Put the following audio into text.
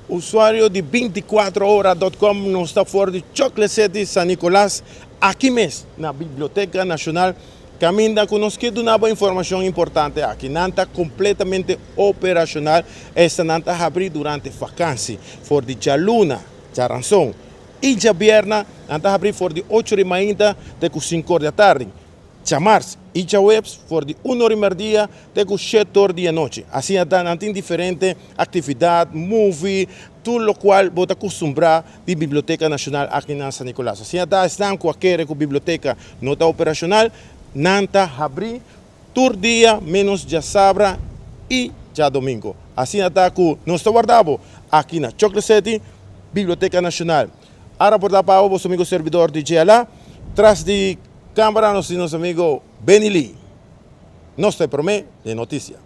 Usuario di 24ora.com, nos ta for di Chocolate City, San Nicolas, aki mes na Biblioteca Nacional, caminda cu nos kier duna bo informacion importante aki. Nan ta completamente operacional, esta nan ta habri durante vakantie, for di djaluna, djaranson y djabierna, nan ta habri for di 8 di mainta te cu 5 or di atardi. Djamars y djaweps for di un or di merdia te cu shete or di anochi. Asina ta nan tin diferente actividad, movie, tur locual bo ta custumbra di Biblioteca Nacional aki na San Nicolas. Asina ta esnan cu a kere cu biblioteca no ta operacional, nan ta habri tur dia menos djasabra y djadomingo. Asina ta cu nos ta warda bo aki na Chocolate City, Biblioteca Nacional. A raporta pa abo boso amigo servidor DJ Ala. Tras di camara nos tin nos amigo Benny Lee. Nos ta e prome den noticia.